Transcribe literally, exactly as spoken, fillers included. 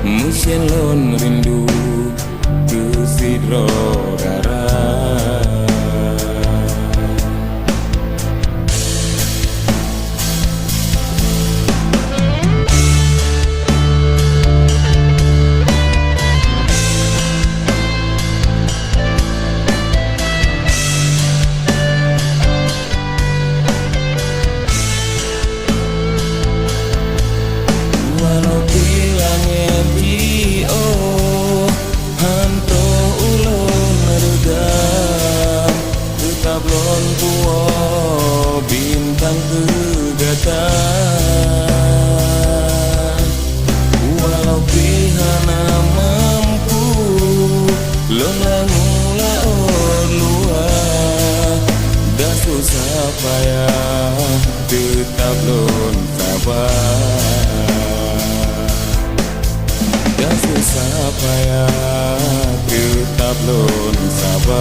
Meusian lôn rindu keu sidroe dara. Walau pih langét jiôh, hántoh ulôn reudam, teutab lôn puwoe bintang keu gata. Walau pih hana mampu lôn lam laôt luwa, dah susah payah teutab lôn saba. Dah susah payah teutab lôn saba.